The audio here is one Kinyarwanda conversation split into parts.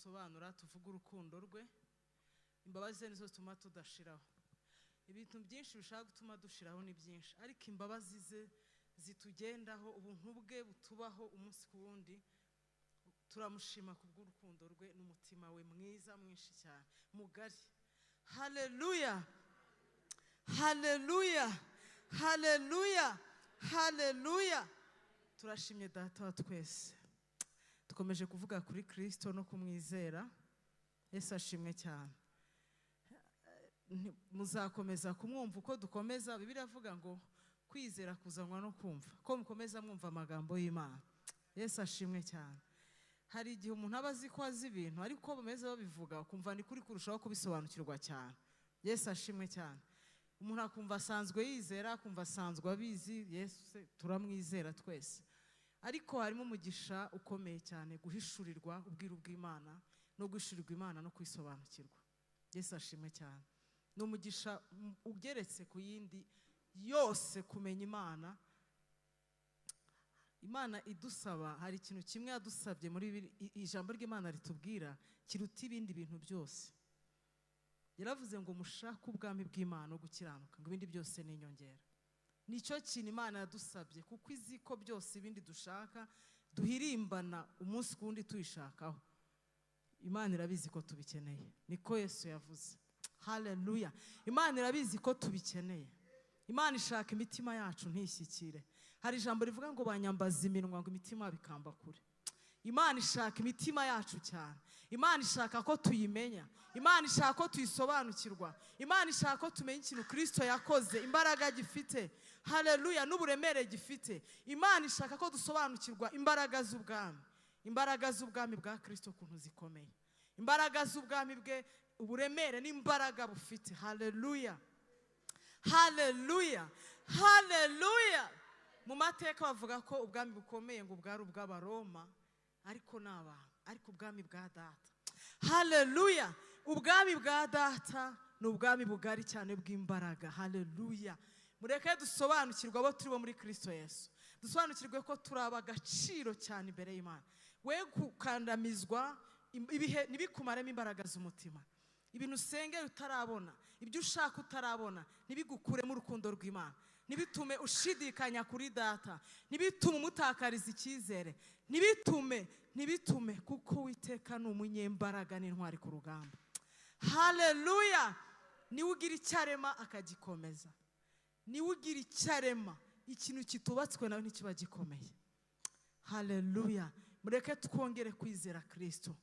Twasobanura tuvuge urukundo rwe. Imbabazi ze nizo zituma tudashiraho. Ibintu byinshi bishaka gutuma dushiraho ni byinshi, ariko imbabazi ze zitugendaho, ubuntu bwe butubaho umunsi ku wundi. Turamushima kubw'urukundo rwe n'umutima we mwiza mwinshi cyane mugari. Haleluya, haleluya, haleluya, haleluya. Turashimye Data wa twese. Dukomeje kuvuga kuri Kristo no kumwizera. Yesu ashimwe cyane. Muzakomeza kumwumva uko dukomeza. Bibiliya iravuga ngo kwizera kuzanwa no kumva, ko mukomeza mwumva amagambo y'Imana. Yesu ashimwe cyane. Hari igihe umuntu aba azi ko azi ibintu, ariko bameze babivuga ukumva ni kuri kurushaho kubisobanukirwa cyane. Yesu ashimwe cyane. Umuntu akumva asanzwe yizera, akumva asanzwe abizi. Yesu turamwizera twese, ariko harimo umugisha ukomeye cyane guhishurirwa ubwiru bw'Imana no guhishurirwa Imana no kwisobanukirwa. Yesu ashimwe cyane. Ni umugisha ugeretse ku yindi yose kumenya Imana. Imana idusaba, hari ikintu kimwe yadusabye muri ijambo ry'Imana ritubwira kiruta ibindi bintu byose. Yaravuze ngo mushake ubwami bw'Imana no gukiranuka, ngo ibindi byose ni inyongera. Nicyo kintu Imana yadusabye, kuko izi ko byose ibindi dushaka duhirimbana umunsi ku wundi tuyishakaho. Imana irabizi ko tubikeneye, niko Yesu yavuze. Haleluya. Imana irabizi ko tubikeneye. Imana ishaka imitima yacu ntishyikire. Hari ijambo rivuga ngo banyambaza iminwa ngo imitima bikamba kure. Imana ishaka imitima yacu cyane. Imana ishaka ko tuyimenya. Imana ishaka ko tuyisobanukirwa. Imana ishaka ko tumenya ikintu Kristo yakoze, imbaraga gifite. Haleluya, n'uburemere gifite. Imana ishaka ko dusobanukirwa imbaraga z'ubwami. Imbaraga z'ubwami bwa Kristo kuntu zikomeye. Imbaraga z'ubwami bwe, uburemere n'imbaraga bufite. Haleluya. Haleluya. Haleluya. Mu mateka bavuga ko ubwami bukomeye ngo bwari ubw'Abaroma, ariko n'abantu, ariko ubwami bwa Data. Haleluya. Ubwami bwa Data ni ubwami bugari cyane bw'imbaraga. Haleluya. Mureke dusobanukirwe abo turi bo muri Kristo Yesu. Dusobanukirwe ko turi ab'agaciro cyane imbere y'Imana. We gukandamizwa ibihe ntibikumaremo imbaraga z'umutima. Ibintu usengera utarabona, ibyo ushaka utarabona, ntibigukuremo urukundo rw'Imana. Ntibitume ushidikanya kuri Data, ntibitume umutakariza icyizere, ntibitume, kuko Uwiteka ni umunyembaraga n'intwari ku rugamba. Haleluya. Niwe ugira icyo arema akagikomeza. Niwe ugira icyo arema, ikintu kitubatswe nawe ntikiba gikomeye. Haleluya. Mureke twongere kwizera Kristo,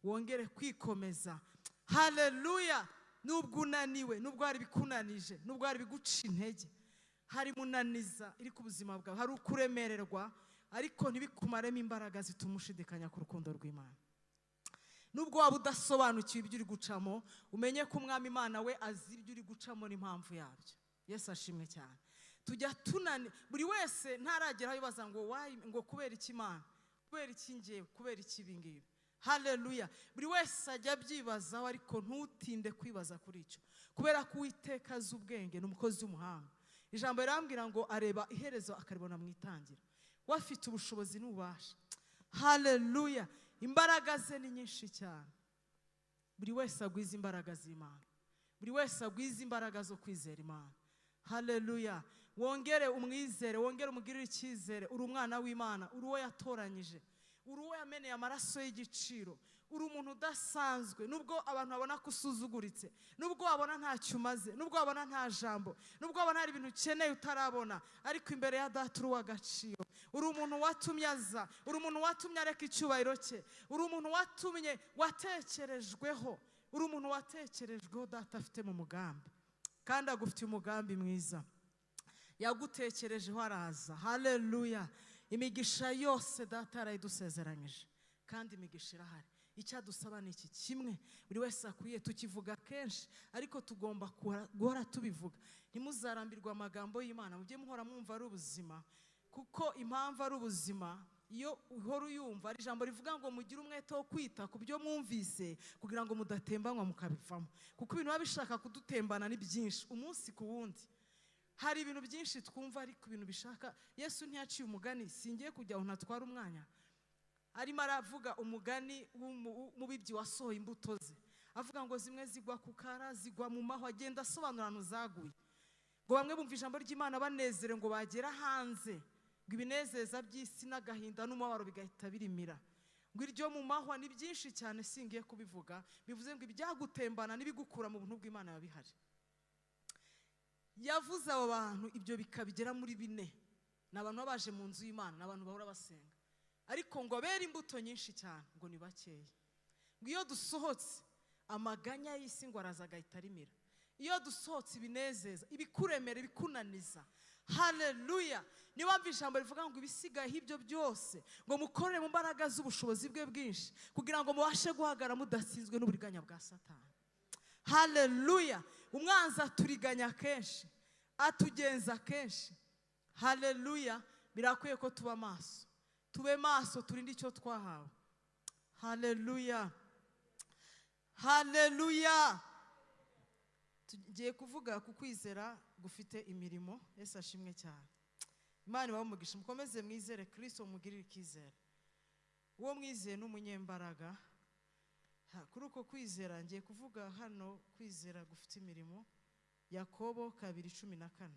wongere kwikomeza. Haleluya. Nubwo unaniwe, nubwo hari bikunanije, nubwo hari biguca intege, hari munaniza iri ku buzima bwawe, hari ukuremererwa, ariko ntibikumaremo imbaraga zituma ushidikanya ku rukundo rw'Imana. Nubwo waba udasobanukiwe ibyo uri gucamo, umenye ko Umwami Imana we azi ibyo uri gucamo n'impamvu yabyo. Yesu ashimwe cyane. Tujya tunani, buri wese ntaragera aho yibaza ngo why, ngo kubera iki Imana, kubera iki njyewe, kubera iki ibi ngibi. Haleluya. Buri wese ajya abyibazaho, ariko ntutinde kwibaza kuri icyo, kubera ko Uwiteka azi ubwenge, ni umukozi w'umuhanga. Ijambo rirambwira ngo areba iherezo akaribona mu itangira. We afite ubushobozi n'ububasha. Haleluya. Imbaraga ze ni nyinshi cyane. Buri wese agwiza imbaraga z'Imana. Buri wese agwiza imbaraga zo kwizera Imana. Haleluya. Wongere umwizere, wongere umugirire icyizere. Uri umwana w'Imana, uri uwo yatoranyije, uri uwo yameneye amaraso y'igiciro, uri umuntu udasanzwe. Nubwo abantu babona ko usuzuguritse, nubwo wabona ntacyo umaze, nubwo wabona nta jambo, nubwo wabona hari ibintu ukeneye utarabona, ariko imbere ya Data uri uw'agaciro. Uri umuntu watumye aza, uri umuntu watumye areka icyubahiro cye, uri umuntu watumye watekerejweho, uri umuntu watekerejweho Data afite mu mugambi, kandi agufitiye umugambi mwiza. Yagutekerejeho araza. Haleluya. Imigisha yose Data yarayidusezeranyije, kandi imigisha irahari. Icyadusaba ni iki kimwe buri wese akwiye, tukivuga kenshi ariko tugomba guhora tubivuga. Ntimuzarambirwe amagambo y'Imana, mujye muhora mwumva ari ubuzima, kuko impamvu ari ubuzima iyo uhora uyumva. Ari ijambo rivuga ngo mugire umwete wo kwita ku byo mwumvise kugira ngo mudatembanywa mukabivamo, kuko ibintu biba bishaka kudutembana ni byinshi umunsi ku wundi. Hari ibintu byinshi twumva ariko ibintu bishaka. Yesu ntiyaciye umugani, singiye kujya aho ntatwara umwanya. Arimo aravuga umugani w'umubibyi wasohoye imbuto ze, avuga ngo zimwe zigwa ku kara, zigwa mu mahwa, agenda asobanura ahantu zaguye. Ngo bamwe bumva ijambo ry'Imana banezere, ngo bagera hanze ngo ibinezeza by'isi n'agahinda n'umubabaro bigahita birimira. Ngo iryo mu mahwa ni byinshi cyane singiye kubivuga, bivuze ngo ibyagutembana n'ibigukura mu buntu bw'Imana biba bihari. Yavuze abo bantu ibyo bikabigera muri bine. Ni abantu baba baje mu nzu y'Imana, ni abantu bahora basenga, ariko ngo abere imbuto nyinshi cyane ngo ni bakeya. Ngo iyo dusohotse amaganya y'isi ngo araza agahita arimira. Iyo dusohotse ibinezeza, ibikuremera, ibikunaniza. Haleluya! Niyo mpamvu ijambo rivuga ngo ibisigaye ibyo byose ngo mukorere mu mbaraga z'ubushobozi bwe bwinshi, kugira ngo mubashe guhagarara mudatsinzwe n'uburiganya bwa Satani. Haleluya! Umwanzi aturiganya kenshi, atugenza kenshi. Haleluya! Birakwiye ko tuba maso, tube maso, turinde icyo twahawe. Haleluya! Haleluya! Tugiye kuvuga ku kwizera gufite imirimo. Yesu ashimwe cyane. Imana ibahe umugisha, mukomeze mwizere Kristo, mugirire icyizere. Uwo mwizeye ni umunyembaraga. Kuri uko kwizera ngiye kuvuga hano kwizera gufite imirimo. Yakobo 2:14.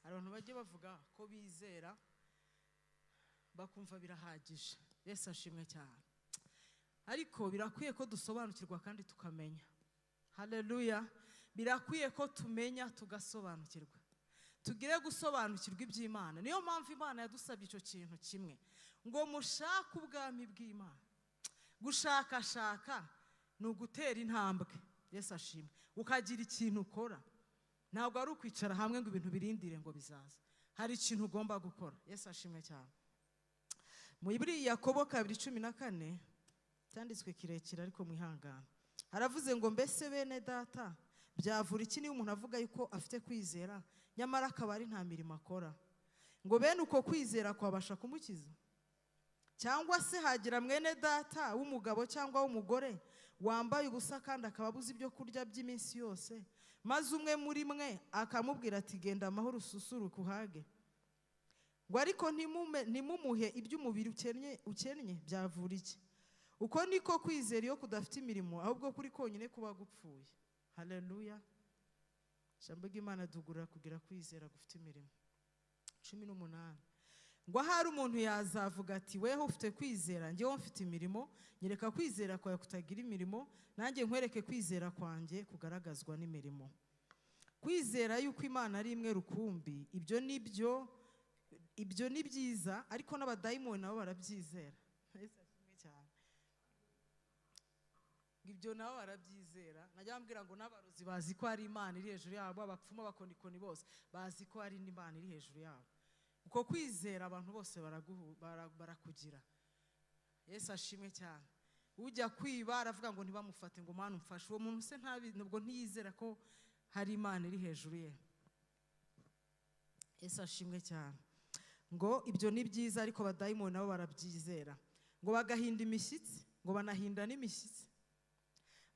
Hari abantu bajya bavuga ko bizera bakumva birahagije. Yesu ashimwe cyane. Ariko birakwiye ko dusobanukirwa kandi tukamenya. Haleluya! Birakwiye ko tumenya tugasobanukirwa. Tugire gusobanukirwa iby'Imana. Niyo mpamvu Imana yadusabye icyo kintu kimwe, ngo mushake ubwami bw'Imana. Gushakashaka ni ugutera intambwe. Yesu ashimwe. Ukagira ikintu ukora. Ntabwo ari ukwicara hamwe ngo ibintu birindire ngo bizaza. Hari ikintu ugomba gukora. Yesu ashimwe cyane. Muri Yakobo 2:14 cyanditswe kirekire ariko mwihangana. Haravuze ngo mbese bene data byavura iki niba umuntu avuga yuko afite kwizera nyamara akaba ari nta mirimo akora? Ngo bene uko kwizera kwabasha kumukiza? Cyangwa se hagira mwene data w'umugabo cyangwa w'umugore wambaye ubusa kandi akaba abuze ibyo kurya by'iminsi yose, maze umwe muri mwe akamubwira ati genda amahoro ususuruke uhage, ngo ariko ntimumuhe iby'umubiri ukennye, byavura iki? Uko niko kwizera iyo kudafite imirimo, ahubwo kuri konyine kuba gupfuye. Haleluya! Ijambo ry'Imana dugura kugira kwizera gufite imirimo. 18. Ngo ahari umuntu yazavuga ati weho ufite kwizera, njyewe mfite imirimo, nyereka kwizera kwawe kutagira imirimo, nanjye nkwereke kwizera kwanjye kugaragazwa n'imirimo. Kwizera yuko Imana ari imwe rukumbi, ibyo ni byiza, ariko n'abadayimoni nabo barabyizera. Ibyo nabo barabyizera. Najya mbwira ngo n'abarozi bazi ko ari Imana iri hejuru yabo, abapfumu, abakonikoni bose bazi ko ari Imana iri hejuru yabo. Uko kwizera abantu bose barakugira. Yesu ashimwe cyane. Ujya kwiba aravuga ngo ntibamufate, ngo Mana umfashe. Uwo muntu se ntabwo ntiyizera ko hari Imana iri hejuru ye. Yesu ashimwe cyane. Ngo ibyo ni byiza, ariko abadayimoni nabo barabyizera. Ngo bagahinda imishyitsi, ngo banahinda n'imishyitsi.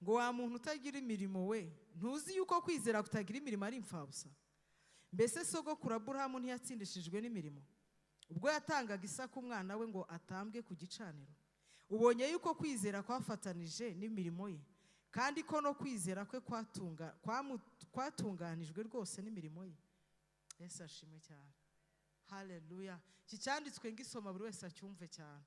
Ngo wa muntu utagira imirimo we, ntuzi yuko kwizera kutagira imirimo ari imfabusa? Mbese sogokuru Aburahamu ntiyatsindishijwe n'imirimo ubwo yatangaga Isaka umwana we ngo atambwe ku gicaniro? Ubonye yuko kwizera kwafatanije n'imirimo ye, kandi ko no kwizera kwe kwatunganijwe rwose n'imirimo ye. Yesu ashimwe cyane. Haleluya! Iki cyanditswe ngisoma buri wese acyumve cyane.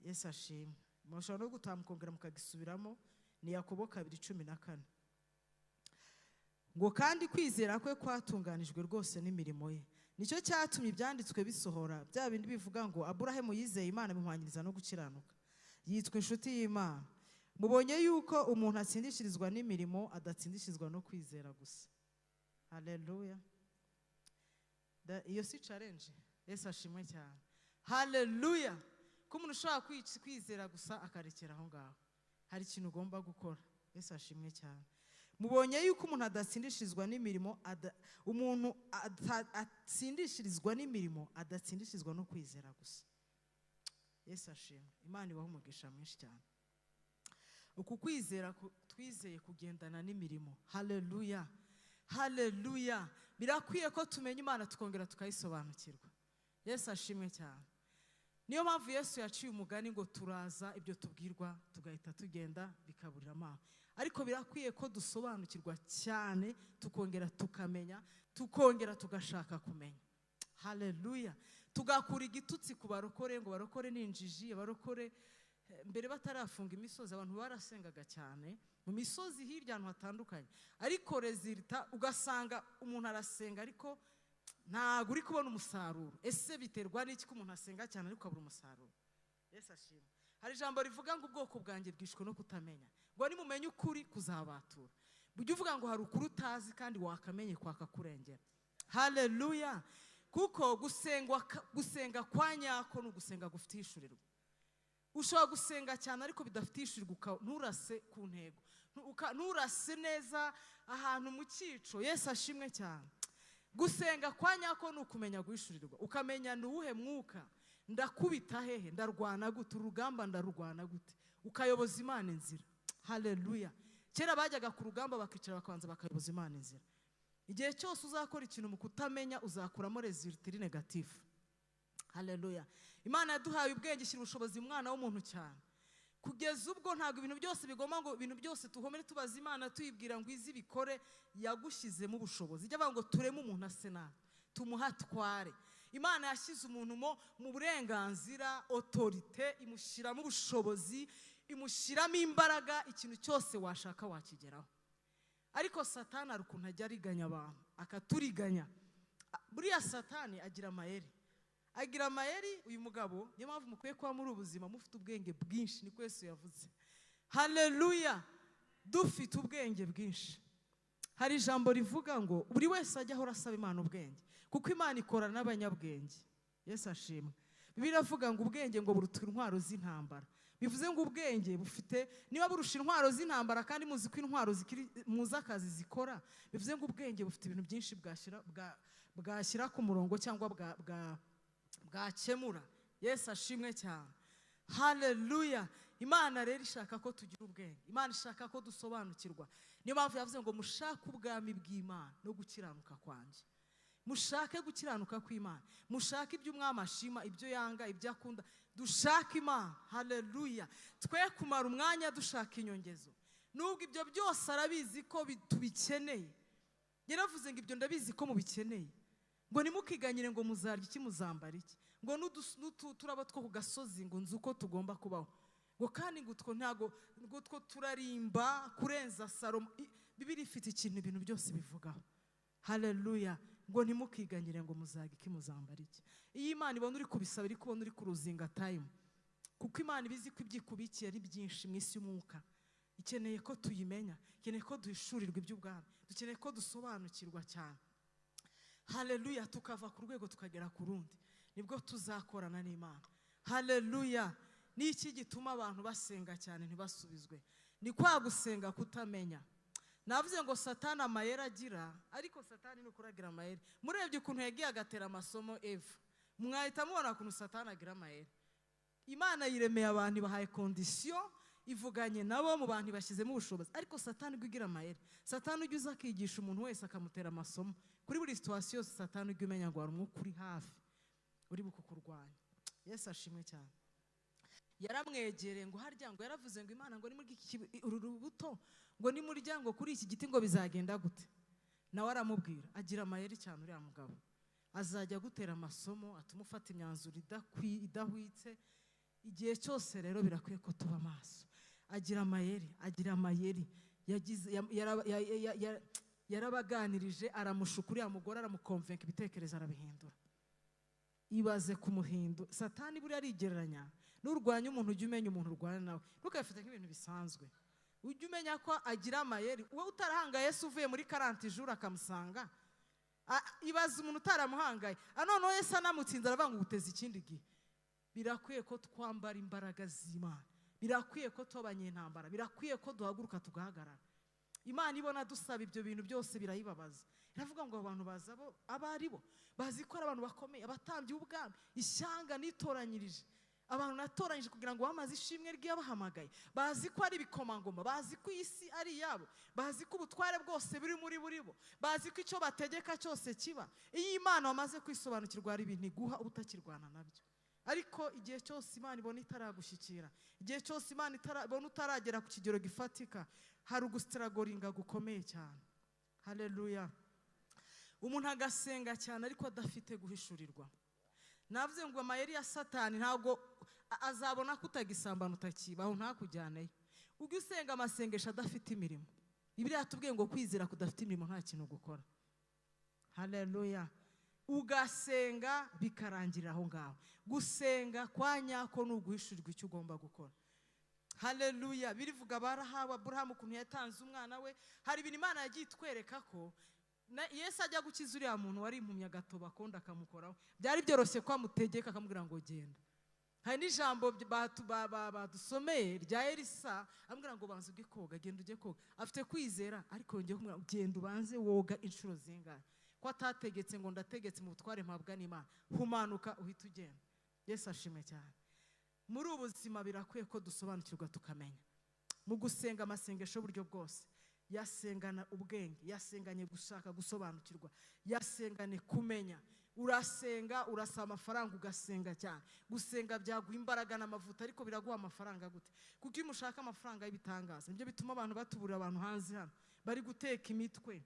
Yesu ashimwe. Mushobora no gutaha mukongera mukagisubiramo. Ni Yakobo 2:14. Ngo kandi kwizera kwe kwatunganijwe rwose n'imirimo ye, nicyo cyatumye ibyanditswe bisohora bya bindi bivuga ngo Aburahamu yizeye Imana bimuhwanyiriza no gukiranuka, yitwa inshuti y'Imana. Mubonye yuko umuntu atsindishirizwa n'imirimo, adatsindishirizwa no kwizera gusa. Haleluya! Iyo si challenge. Yesu ashimwe cyane. Haleluya! Ko umuntu ushobora kwizera gusa akarekera aho ngaho, hari ikintu ugomba gukora. Yesu ashimwe cyane. Mubonye yuko umuntu adatsindishirizwa n'imirimo, umuntu atsindishirizwa n'imirimo, adatsindishirizwa no kwizera gusa. Yesu ashimwe. Imana ibahe umugisha mwinshi cyane. Uku kwizera twizeye kugendana n'imirimo. Haleluya! Haleluya! Birakwiye ko tumenya Imana tukongera tukayisobanukirwa. Yesu ashimwe cyane. Niyo mpamvu Yesu yaciye umugani ngo turaza ibyo tubwirwa tugahita tugenda bikaburira amaso. Ariko birakwiye ko dusobanukirwa cyane, tukongera tukamenya, tukongera tugashaka kumenya. Haleluya. Tugakura igitutsi ku barokore ngo barokore ni injiji, barokore mbere batarafunga imisozi abantu barasengaga cyane mu misozi hirya ahantu hatandukanye, ariko résultat ugasanga umuntu arasenga ariko ntabwo uri kubona umusaruro. Ese biterwa n'iki ko umuntu asenga cyane ariko abura umusaruro? Yesu ashimwe. Hari ijambo rivuga ngo ubwoko bwanjye bwishwe no kutamenya, ngo nimumenye ukuri kuzabatura. Bujya uvuga ngo hari ukuri utazi kandi wakamenye kwakakurengera. Haleluya. Kuko gusenga kwa nyako ni ugusenga gufite ishurirwa. Ushobora gusenga cyane ariko bidafite ishurirwa, nturase ku ntego, nturase neza ahantu mu cyico. Yesu ashimwe cyane. Gusenga kwa nyako ni ukumenya guhishurirwa, ukamenya ni uwuhe mwuka, ndakubita hehe, ndarwana gute, urugamba ndarurwana gute, ukayoboza Imana inzira. Haleluya. Kera bajyaga ku rugamba bakicara bakabanza bakayoboza Imana inzira. Igihe cyose uzakora ikintu mu kutamenya uzakuramo résultat iri négatif. Haleluya. Imana yaduhaye ubwenge, ishyira ubushobozi mu mwana w'umuntu cyane, kugeza ubwo ntabwo ibintu byose bigomba ngo ibintu byose tuhomere tubaza Imana tuyibwira ngo izi bikore. Yagushyizemo ubushobozi. Ijya avuga ngo tureme umuntu ase nabi, tumuhatware. Imana yashyize umuntu mu burenganzira, autorité, imushyiramo ubushobozi, imushyiramo imbaraga, ikintu cyose washaka wakigeraho. Ariko Satani hari ukuntu ajya ariganya abantu, akaturiganya. Buriya Satani agira amayeri, agira amayeri uyu mugabo. Niyo mpamvu mukwiye kuba muri ubuzima mufite ubwenge bwinshi, niko Yesu yavuze. Haleluya. Dufite ubwenge bwinshi. Hari ijambo rivuga ngo buri wese ajya ahora asaba Imana ubwenge, kuko Imana ikorana n'abanyabwenge. Yesu ashimwe. Bibiliya iravuga ngo ubwenge ngo buruta intwaro z'intambara. Bivuze ngo ubwenge bufite, niba burusha intwaro z'intambara kandi muzi ko intwaro zikiri muzi akazi zikora, bivuze ngo ubwenge bufite ibintu byinshi bwashyira ku murongo cyangwa bwakemura. Yesu ashimwe cyane. Haleluya. Imana rero ishaka ko tugira ubwenge, Imana ishaka ko dusobanukirwa. Niyo mpamvu yavuze ngo mushake ubwami bw'Imana no gukiranuka kwanjye. Mushake gukiranuka kw'Imana, mushake ibyo umwami ashima, ibyo yanga, ibyo akunda. Dushake Imana. Haleluya. Twe kumara umwanya dushaka inyongezo, nubwo ibyo byose arabizi ko tubikeneye. Yaravuze ngo ibyo ndabizi ko mubikeneye, ngo ntimukiganyire ngo muzarya iki, muzambara iki, ngo n'uturabo two ku gasozi ngo nzi uko tugomba kubaho, ngo kandi ngo utwo ntago, ngo utwo turarimba kurenza Salomo. Bibiliya ifite ikintu ibintu byose bivugaho. Haleluya. Ngo ntimukiganyire ngo muzarya iki, muzambara iki. Iyo Imana ibona uri kubisaba, iri kubona uri kuruzinga time, kuko Imana ibizi ko ibyikubikiye ari byinshi mu isi y'umwuka. Ikeneye ko tuyimenya, ikeneye ko duhishurirwa iby'ubwami, dukeneye ko dusobanukirwa cyane. Haleluya. Tukava ku rwego tukagera ku rundi, nibwo tuzakorana n'Imana. Haleluya. Niki gituma abantu basenga cyane ntibasubizwe? Ni kwa gusenga kutamenya. Navuze ngo Satani amayeri agira, ariko Satani ni ukuragira amayeri. Murebye ukuntu yagiye agatera amasomo Eva, mwahita mubona ukuntu Satani agira amayeri. Imana yiremeye abantu, ibahaye condition, ivuganye nabo mu bantu, ibashyizemo ubushobozi. Ariko Satani ujya ugira amayeri. Satani ujya uza akigisha umuntu wese akamutera amasomo kuri buri situation yose. Satani ujya umenya ngo hari umwuka uri hafi uri bukukurwanya. Yesu ashimwe cyane. Yaramwegereye ngo harya ngo yaravuze ngo Imana ngo nimurya uru rubuto, ngo nimurya ngo kuri iki giti ngo bizagenda gute? Nawe aramubwira. Agira amayeri cyane uriya mugabo. Azajya agutera amasomo atuma ufata imyanzuro idahwitse. Igihe cyose rero birakwiye ko tuba maso. Agira amayeri, agira amayeri. Yarabaganirije, aramushuka uriya mugore, aramukonvenka, ibitekerezo arabihindura. Ibaze kumuhindu. Satani buriya arigereranya. Nurwanya umuntu ujye umenya umuntu urwana nawe, ntukabifate nk'ibintu bisanzwe. Ujye umenya ko agira amayeri. Wowe utarahanga Yesu uvuye muri 40 jours akamusanga, ibaze umuntu utaramuhangaye. Noneho Yesu anamutsinze aravuga ngo uteze ikindi gihe. Birakwiye ko twambara imbaraga z'Imana, birakwiye ko tuba abanyentambara, birakwiye ko duhaguruka tugahagarara. Imana ibona dusaba ibyo bintu byose birayibabaza. Iravuga ngo abantu baza bo abo ari bo, bazi ko ari abantu bakomeye, abatambyi b'ubwami, ishyanga nitoranyirije, abantu natoranyije kugira ngo bamaze ishimwe ry'abahamagaye, bazi ko ari ibikomangoma, bazi ko isi ari iyabo, bazi ko ubutware bwose buri muri bo, bazi ko icyo bategeka cyose kiba. Iyo Imana wamaze kwisobanukirwa hari ibintu iguha utakirwana nabyo. Ariko igihe cyose Imana ibona itaragushyikira, igihe cyose Imana ibona utaragera ku kigero gifatika, hari ugustragoringa gukomeye cyane. Haleluya. Umuntu agasenga cyane ariko adafite guhishurirwa. Navuze ngo amayeri ya Satani ntabwo azabona ko utagisambana utakibaho ntakujyaneyo. Ujye usenga amasengesho adafite imirimo. Bibiliya yatubwiye ngo kwizera kudafite imirimo nta kintu gukora. Haleluya. Ugasenga bikarangirira aho ngaho. Gusenga kwa nyako ni uguhishurirwa icyo ugomba gukora. Haleluya. Birivuga barahawe Aburahamu ukuntu yatanze umwana we. Hari ibintu Imana yagiye itwereka ko Yesu ajya gukiza uriya muntu wari impumyi agatoba konda akamukoraho. Byari byoroshye ko amutegeka akamubwira ngo genda. Hari n'ijambo badusomeye rya Elisa amubwira ngo banza ujye koga, genda ujye koga. Afite kwizera ariko yongeye kumubwira ngo genda ubanze woga inshuro zingahe. Ko atategetse ngo ndategetse mu butware mpabwa n'Imana. Humanuka uhita ugenda. Yesu ashimwe cyane. Muri ubu buzima birakwiye ko dusobanukirwa tukamenya. Mu gusenga amasengesho y'uburyo bwose, yasengana ubwenge, yasenganye gushaka gusobanukirwa, yasengane kumenya. Urasenga, urasaba amafaranga ugasenga cyane. Gusenga byaguha imbaraga n'amavuta, ariko biraguha amafaranga gute? Kuko iyo mushaka amafaranga y'ibitangaza, nibyo bituma abantu batubura abantu hanze hano, bari guteka imitwe.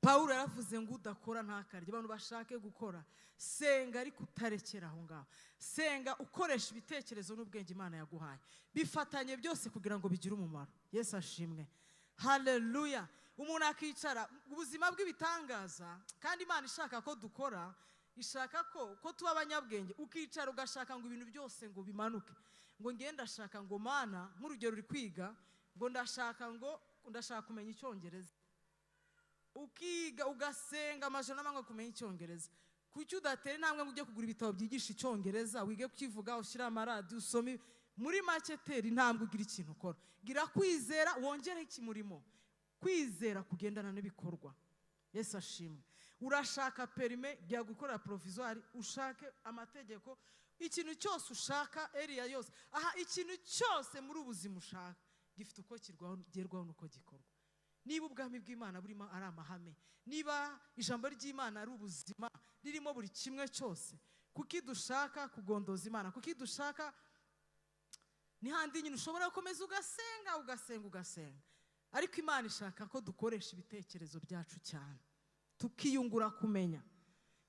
Pawulo yaravuze ngo udakora ntakarye. Abantu bashake gukora. Senga ariko utarekera aho ngaho. Senga ukoresha ibitekerezo n'ubwenge Imana yaguhaye. Bifatanye byose kugira ngo bigire umumaro. Yesu ashimwe. Haleluya. Umuntu akicara ubuzima bw'ibitangaza, kandi Imana ishaka ko dukora, ishaka ko tuba abanyabwenge. Ukicara ugashaka ngo ibintu byose ngo bimanuke. Ngo ngende ndashaka ngo Mana, nk'urugero uri kwiga, ngo ndashaka ngo ndashaka kumenya Icyongereza. Ukiga ugasenga amajoro n'amanywa kumenya Icyongereza. Kuki udatera intambwe ngo ujye kugura ibitabo byigisha Icyongereza, wige kukivuga, ushyire amaradiyo, usome? Muri make tera intambwe ugira ikintu ukora. Gira kwizera wongere ikimurimo. Kwizera kugendana n'ibikorwa. Yesu ashimwe. Urashaka perime, jya gukora provisoire, ushake amategeko, ikintu cyose ushaka, area yose. Aha ikintu cyose muri ubuzima ushaka gifite uko kirwaho n'uko gikorwa. Niba ubwami bw'Imana burimo ari amahame, niba ijambo ry'Imana ari ubuzima ririmo buri kimwe cyose, kuki dushaka kugondoza Imana? Kuki dushaka ni handi nyine ushobora gukomeza ugasenga ugasenga ugasenga. Ariko Imana ishaka ko dukoresha ibitekerezo byacu cyane, tukiyungura kumenya.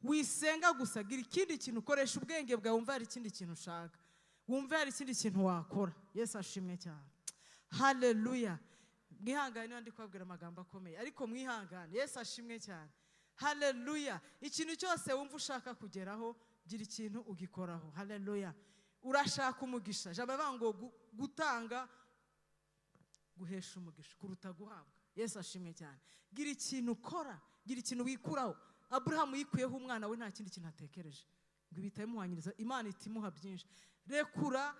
Wisenga gusa, gira ikindi kintu ukoresha ubwenge bwawe, wumva hari ikindi kintu ushaka, wumva hari ikindi kintu wakora. Yesu ashimwe cyane. Haleluya. Mwihangane niba ndi kubabwira amagambo akomeye, ariko mwihangane. Yesu ashimwe cyane. Haleluya. Ikintu cyose wumva ushaka kugeraho, gira ikintu ugikoraho. Haleluya. Urashaka umugisha, ijambo rivuga ngo gutanga guhesha umugisha kuruta guhabwa. Yesu ashimwe cyane. Gira ikintu ukora, gira ikintu wikuraho. Aburahamu yikuyeho umwana we nta kindi kintu atekereje, ngo ibitamuhanyiriza Imana itimuha byinshi. Rekura,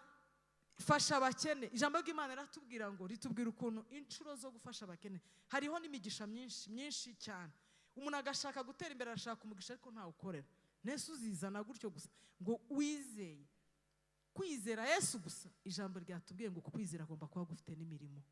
fasha abakene. Ijambo ry'Imana riratubwira ngo ritubwira ukuntu inshuro zo gufasha abakene hariho n'imigisha myinshi myinshi cyane. Umuntu agashaka gutera imbere, arashaka umugisha ariko ntawukorera. Nese uzizana gutyo gusa ngo wizeye. Kwizera Yesu gusa, ijambo ryatubwiye ngo kwizera agomba kuba gufite n'imirimo.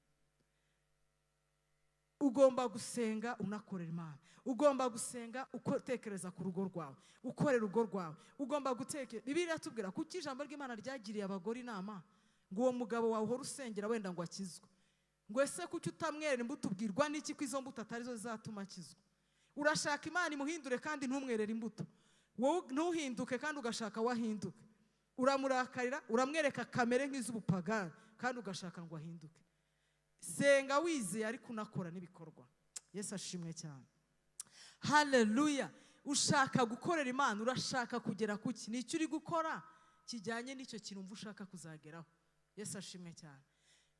Ugomba gusenga unakorera Imana. Ugomba gusenga utekereza ku rugo rwawe, ukorera urugo rwawe. Ugomba gutekereza. Bibiliya iratubwira kuki ijambo ry'Imana ryagiriye abagore inama ngo uwo mugabo wawe uhora usengera wenda ngo akizwe. Ngo ese kuki utamwerera imbuto, ubwirwa n'iki ko izo mbuto atari zo zizatuma akizwa? Urashaka Imana imuhindure kandi ntumwerere imbuto. Wowe ntuhinduke kandi ugashaka wahinduke. Uramurakarira, uramwereka kamere nk'iz'ubupagani kandi ugashaka ngo ahinduke. Senga wizeye ariko unakora n'ibikorwa. Yesu ashimwe cyane. Haleluya. Ushaka gukorera Imana, urashaka kugera kuki? Nicyo uri gukora kijyanye n'icyo kintu umva ushaka kuzageraho. Yesu ashimwe cyane.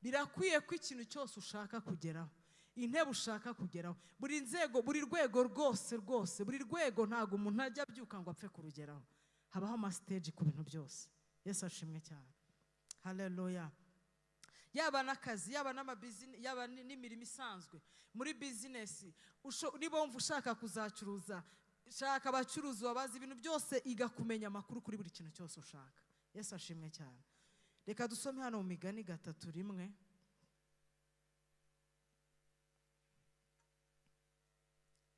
Birakwiye ko ikintu cyose ushaka kugeraho, intebe ushaka kugeraho, buri nzego, buri rwego rwose rwose, buri rwego ntago umuntu ajya abyuka ngo apfe kurugeraho. Habaho ama stage ku bintu byose. Yesu ashimwe cyane. Haleluya. Yaba n'akazi, yaba n'amabizinesi, yaba n'imirimo isanzwe. Muri bizinesi, niba wumva ushaka kuzacuruza, shaka abacuruzi babazi ibintu byose, iga kumenya amakuru kuri buri kintu cyose ushaka. Yesu ashimwe cyane. Reka dusome hano mu Migani 3:1.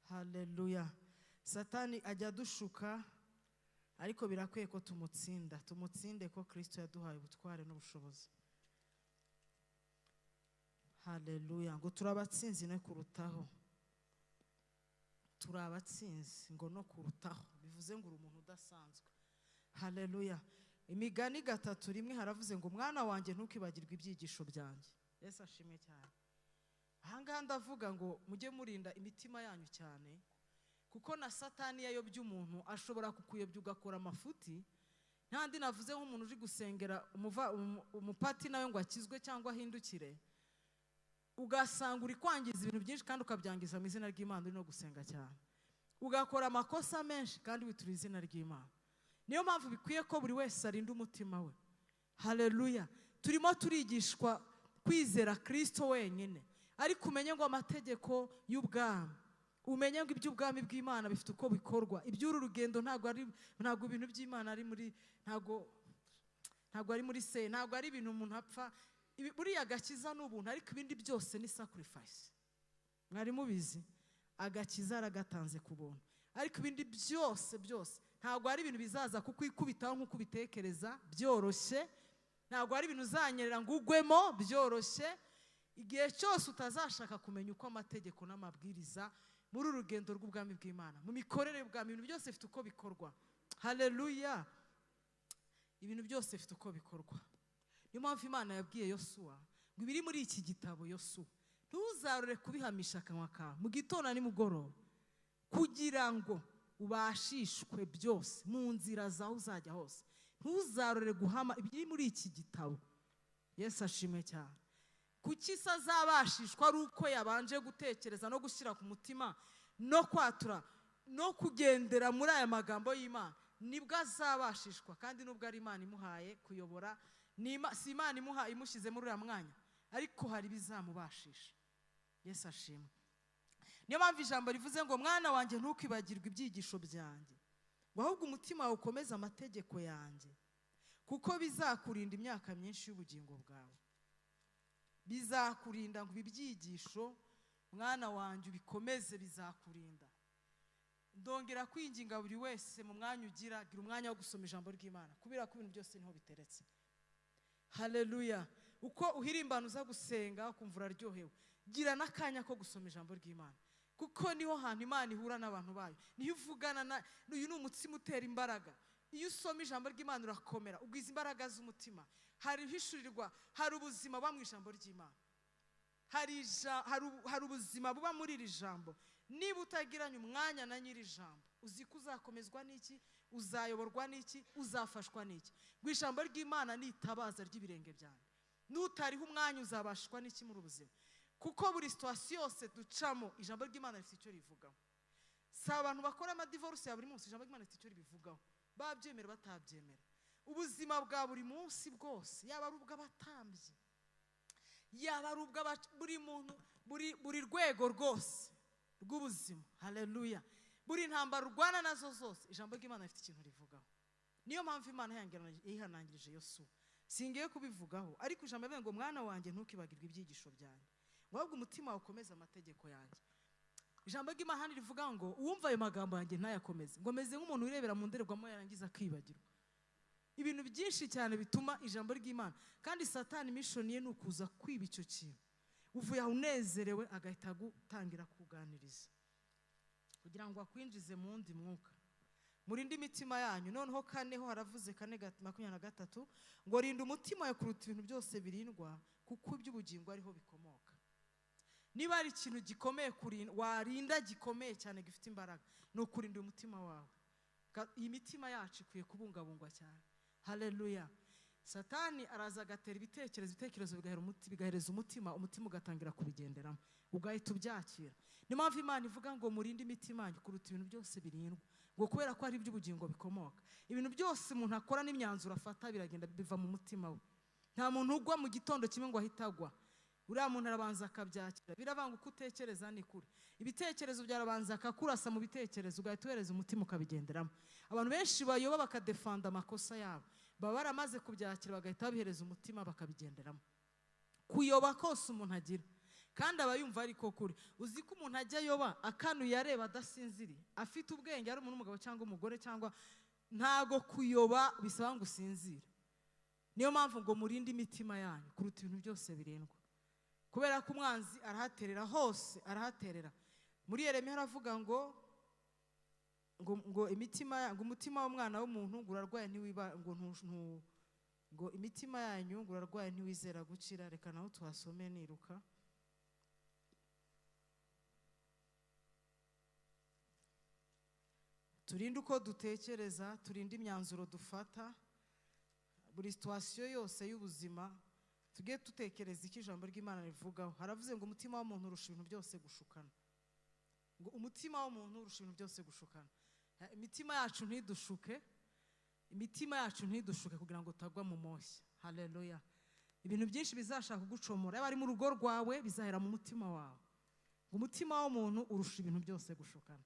Haleluya. Satani ajya dushuka Ariko birakwiye ko tumutsinda, tumutsinde ko Kristo yaduhaye ubutware n'ubushobozi. Haleluya. Ngo turabatsinzi no kurutaho, turabatsinzi ngo no kurutaho, bivuze ngo uri umuntu udasanzwe. Haleluya. Imigani 3:1 haravuze ngo mwana wanjye ntukibagirwe ibyigisho byanjye. Yesu ashimwe cyane. Ahangaha ndavuga ngo mujye murinda imitima yanyu cyane, kuko na Satani yayobye umuntu, ashobora kukuyobya ugakora amafuti. Ntandi navuze nk'umuntu uri gusengera umupati nawe ngo akizwe cyangwa ahindukire, ugasanga uri kwangiza ibintu byinshi kandi ukabyangiza mu izina ry'Imana uri no gusenga cyane, ugakora amakosa menshi kandi witura izina ry'Imana. Niyo mpamvu bikwiye ko buri wese arinda umutima we. Haleluya. Turimo turigishwa kwizera Kristo wenyine, ariko umenye ngo amategeko y'ubwami, umenye ngo iby'ubwami bw'Imana bifite uko bikorwa. Iby'uru rugendo ntabwo ibintu by'Imana ari muri, ntabwo ari muri se, ntabwo ari ibintu umuntu apfa. Buriya agakiza ni ubuntu, ariko ibindi byose ni sacrifice. Mwari mubizi, agakiza aragatanze ku buntu, ariko ibindi byose byose ntabwo ari ibintu bizaza kukwikubitaho nk'uko ubitekereza byoroshye, ntabwo ari ibintu uzanyerera ngo ugwemo byoroshye. Igihe cyose utazashaka kumenya uko amategeko n'amabwiriza muri uru rugendo rw'ubwami bw'Imana, mu mikorere y'ubwami, ibintu byose bifite uko bikorwa. Haleluya. Ibintu byose bifite uko bikorwa. Niyo mpamvu Imana yabwiye Yosuwa ngo ibiri muri iki gitabo, Yosuwa, ntuzarore kubihamisha akanwa kawe mu gitondo na nimugoroba, kugira ngo ubashishwe byose mu nzira zawe uzajya hose. Ntuzarore guhama ibiri muri iki gitabo. Yesu ashimwe cyane. Kuki se azabashishwa ari uko yabanje gutekereza no gushyira ku mutima no kwatura no kugendera muri aya magambo y'Imana? Nibwo azabashishwa. Kandi nubwo ari Imana imuhaye kuyobora, si Imana imushyize muri uriya mwanya, ariko hari ibizamubashisha. Yesu ashimwe. Niyo mpamvu ijambo rivuze ngo mwana wanjye ntukibagirwe ibyigisho byanjye, ngo ahubwo umutima wawe ukomeze amategeko yanjye, kuko bizakurinda imyaka myinshi y'ubugingo bwawe. Bizakurinda ngo ibyigisho mwana wanjye ubikomeze, bizakurinda. Ndongera kwinginga buri wese mu mwanya ugira, gira umwanya wo gusoma ijambo ry'Imana, kubera ko ibintu byose niho biteretse. Haleluya. Uko uhirimbana uza gusenga ukumva uraryohewe, gira n'akanya ko gusoma ijambo ry'Imana, kuko niho hantu Imana ihura n'abantu bayo, niho ivugana na uyu ni umutsima utera imbaraga. Iyo usoma ijambo ry'Imana urakomera, ugwiza imbaraga z'umutima. Hari ihishurirwa, hari ubuzima buba mu ijambo ry'Imana, hari ubuzima buba muri iri jambo. Niba utagiranye umwanya na nyiri jambo, uzi ko uzakomezwa n'iki, uzayoborwa n'iki, uzafashwa n'iki. Ngo ijambo ry'Imana ni itabaza ry'ibirenge byanjye. Nutariho umwanya uzabashwa n'iki muri ubuzima? Kuko buri situation yose ducamo, ijambo ry'Imana rifite icyo rivugaho. Si abantu bakora amadivorce ya buri munsi, ijambo ry'Imana rifite icyo ribivugaho, babyemera batabyemera. Ubuzima bwa buri munsi bwose, yaba ari ubw'abatambyi, yaba ari ubwa buri muntu, buri rwego rwose rw'ubuzima. Haleluya. Buri ntambara urwana nazo zose, ijambo ry'Imana rifite ikintu rivugaho. Niyo mpamvu Imana yihanangirije Yosuwa. Singiye kubivugaho, ariko ijambo rivuga ngo mwana wanjye ntukibagirwe ibyigisho byanjye, ngo ahubwo umutima wawe ukomeze amategeko yanjye. Ijambo ry'Imana hano rivuga ngo uwumva ayo magambo yanjye ntayakomeze, ngo meze nk'umuntu wirebera mu ndorerwamo yarangiza akibagirwa. Ibintu byinshi cyane bituma ijambo ry'Imana, kandi Satani mission ye ni ukuza kwiba icyo kintu. Uvuye aho unezerewe agahita agutangira kuganiriza kugira ngo akwinjize mu wundi mwuka. Murinde imitima yanyu. Noneho kane ho haravuze 4:23 ngo rinda umutima wawe kuruta ibintu byose birindwa, kuko iby'ubugingo ariho bikomoka. Niba ari ikintu gikomeye kurinda, warinda gikomeye cyane gifite imbaraga, ni ukurinda umutima wawe. Iyi mitima yacu ikwiye kubungabungwa cyane. Haleluya. Satani araza agatera ibitekerezo, ibitekerezo bigahereza umutima, umutima ugatangira kubigenderamo, ugahita ubyakira. Niyo mpamvu Imana ivuga ngo murinde imitima yanyu kuruta ibintu byose birindwa, ngo kubera ko ari iby'ubugingo bikomoka. Ibintu byose umuntu akora n'imyanzuro afata biragenda biva mu mutima we. Nta muntu ugwa mu gitondo kimwe ngo ahite agwa. Uriya muntu arabanza akabyakira. Biravanga uko utekereza ni kure. Ibitekerezo byarabanza akakurasa mu bitekerezo, ugahita uhereza umutima ukabigenderamo. Abantu benshi bayoba bakadefanda amakosa yabo, baba baramaze kubyakira bagahita babihereza umutima bakabigenderamo. Kuyoba kose umuntu agira, kandi aba yumva ariko kuri. Uzi ko umuntu ajya ayoba akanuye areba adasinziriye, afite ubwenge, ari umuntu w'umugabo cyangwa umugore cyangwa Ntago kuyoba bisaba ngo usinzire. Niyo mpamvu ngo murinde imitima yanyu kuruta ibintu byose birindwa, kubera ko umwanzi arahaterera hose, arahaterera. Muri Yeremiya aravuga ngo ngo imitima, ngo umutima w'umwana w'umuntu ngo urarwaye ntiwiba, ngo ngo imitima yanyu ngo urarwaye ntiwizera gukira. Reka naho tuhasome niruka. Turinde uko dutekereza, turinde imyanzuro dufata, buri situation yose y'ubuzima tujye dutekereza icyo ijambo ry'Imana rivugaho. Haravuze ngo umutima w'umuntu urusha ibintu byose gushukana. Ngo umutima w'umuntu urusha ibintu byose gushukana. Imitima yacu ntidushuke, imitima yacu ntidushuke kugira ngo utagwa mu moshya. Haleluya. Ibintu byinshi bizashaka kugucomora, yaba ari mu rugo rwawe, bizahera mu mutima wawe. Ngo umutima w'umuntu urusha ibintu byose gushukana.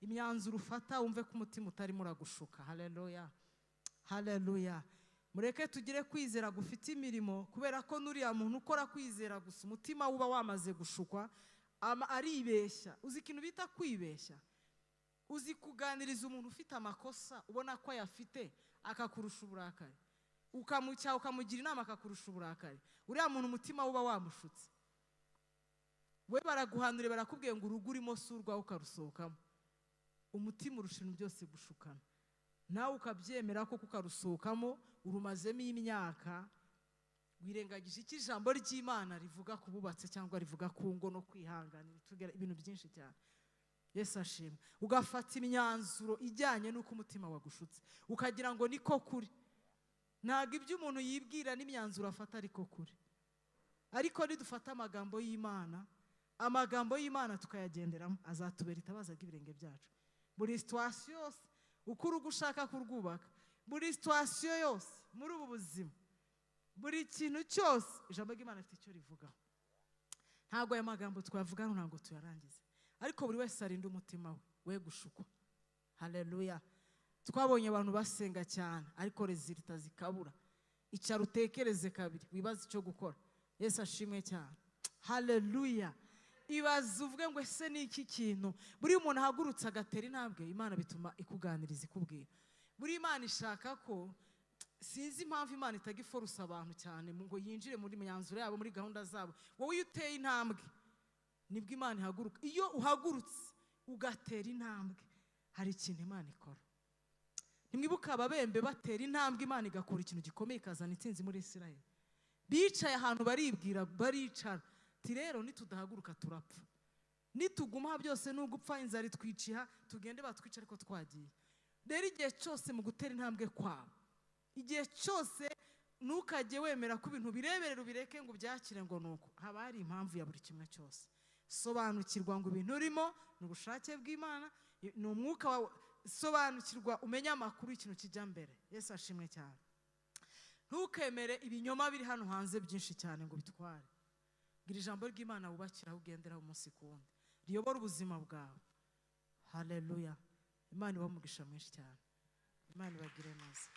Imyanzuro ufata wumve ko umutima utarimo uragushuka. Haleluya. Haleluya. Mureke tugire kwizera gufite imirimo, kubera ko nuriya muntu ukora kwizera gusa umutima uba wamaze gushukwa, aribeshya. Uzi ikintu bita kwibeshya? Uzi kuganiriza umuntu ufite amakosa ubona ko ayafite akakurusha uburakari, ukamucyaha ukamugira inama akakurusha uburakari. Uriya muntu umutima uba wamushutse. We baraguhanure barakubwiye ngo urugo urimo si urwawe ukarusohokamo. Umutima urusha ibintu byose gushukana, nawe ukabyemera ko kukarusohokamo urumazemo imyaka, wirengagije icyo ijambo ry'Imana rivuga ku bubatse cyangwa rivuga ku ngo no kwihanganira, ibintu byinshi cyane. Yesu ashimwe. Ugafata imyanzuro ijyanye n'uko umutima wagushutse, ukagira ngo niko kuri. Ntabwo ibyo umuntu yibwira n'imyanzuro afata ariko kuri. Ariko nidufata amagambo y'Imana, amagambo y'Imana tukayagenderamo, azatubera itabaza ry'ibirenge byacu. Buri situation yose uko urugo ushaka kurwubaka, buri situation yose muri ubu buzima, buri kintu cyose ijambo ry'Imana rifite icyo rivugaho. Ntabwo aya magambo twavuga ntabwo tuyarangiza, ariko buri wese arinda umutima we gushukwa. Haleluya. Twabonye abantu basenga cyane ariko resulta zikabura. Icara utekereze kabiri, wibaze icyo gukora. Yesu ashimwe cyane. Haleluya. Ibaze uvuge ngo ese ni iki kintu? Buri umuntu ahagurutse agatera intambwe, Imana bituma ikuganiriza ikubwira. Buri Imana ishaka ko, sinzi impamvu Imana itagiforusa abantu cyane ngo yinjire muri myanzuro yabo, muri gahunda zabo. Wowe iyo uteye intambwe nibwo Imana ihaguruka. Iyo uhagurutse ugatera intambwe hari ikintu Imana ikora. Ntimwibuka ababembe batera intambwe, Imana igakora ikintu gikomeye ikazana intsinzi muri Isirayeli. Bicaye ahantu baribwira, baricara. Ati rero nitudahaguruka turapfa, nituguma byose n'ugupfa, inzara itwiciha, tugende batwica ariko twagiye. Rero igihe cyose mu gutera intambwe kwawe, igihe cyose ntukajye wemera ko ibintu bireberera ubireke ngo ubyakire ngo nuko. Haba hari impamvu ya buri kimwe cyose. Sobanukirwa ngo ibintu urimo ni ubushake bw'Imana, ni umwuka wawe. Sobanukirwa umenye amakuru y'ikintu kijya mbere. Yesu ashimwe cyane. Ntukemere ibinyoma biri hano hanze byinshi cyane ngo bitware. Gira ijambo ry'Imana wubakira aho ugendera umunsi ku wundi, riyobora ubuzima bwawe. Haleluya. Imana ibahe umugisha mwinshi cyane. Imana ibagire neza.